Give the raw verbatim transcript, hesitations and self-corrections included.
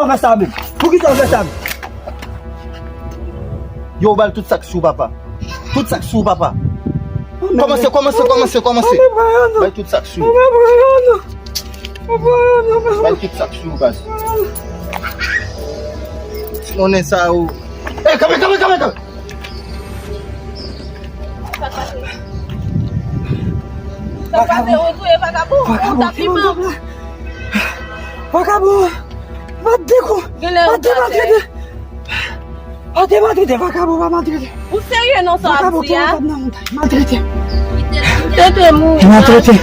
Fè sa menm. Poukisa w fè sa menm? Yo, ou ba l tout sa k sou ou, papa. Tout sa k sou ou, papa. Kòmanse, kòmanse, kòmanse, kòmanse. Bay tout sa k sou ou. Bay tout sa k sou ou, baz. Ti monnen sa ou. Ey, kanpe, kanpe, kanpe, kanpe. Sa k pase? Sa k pase? Ou touye vakabon? Ou tap vivan? Vakabon. Pa dekou. Pa demaltrete. Pa demaltrete, vakabon, pa maltrete. Ou serye nan sa w ap di a? Maltrete. Tete mouri. Maltrete.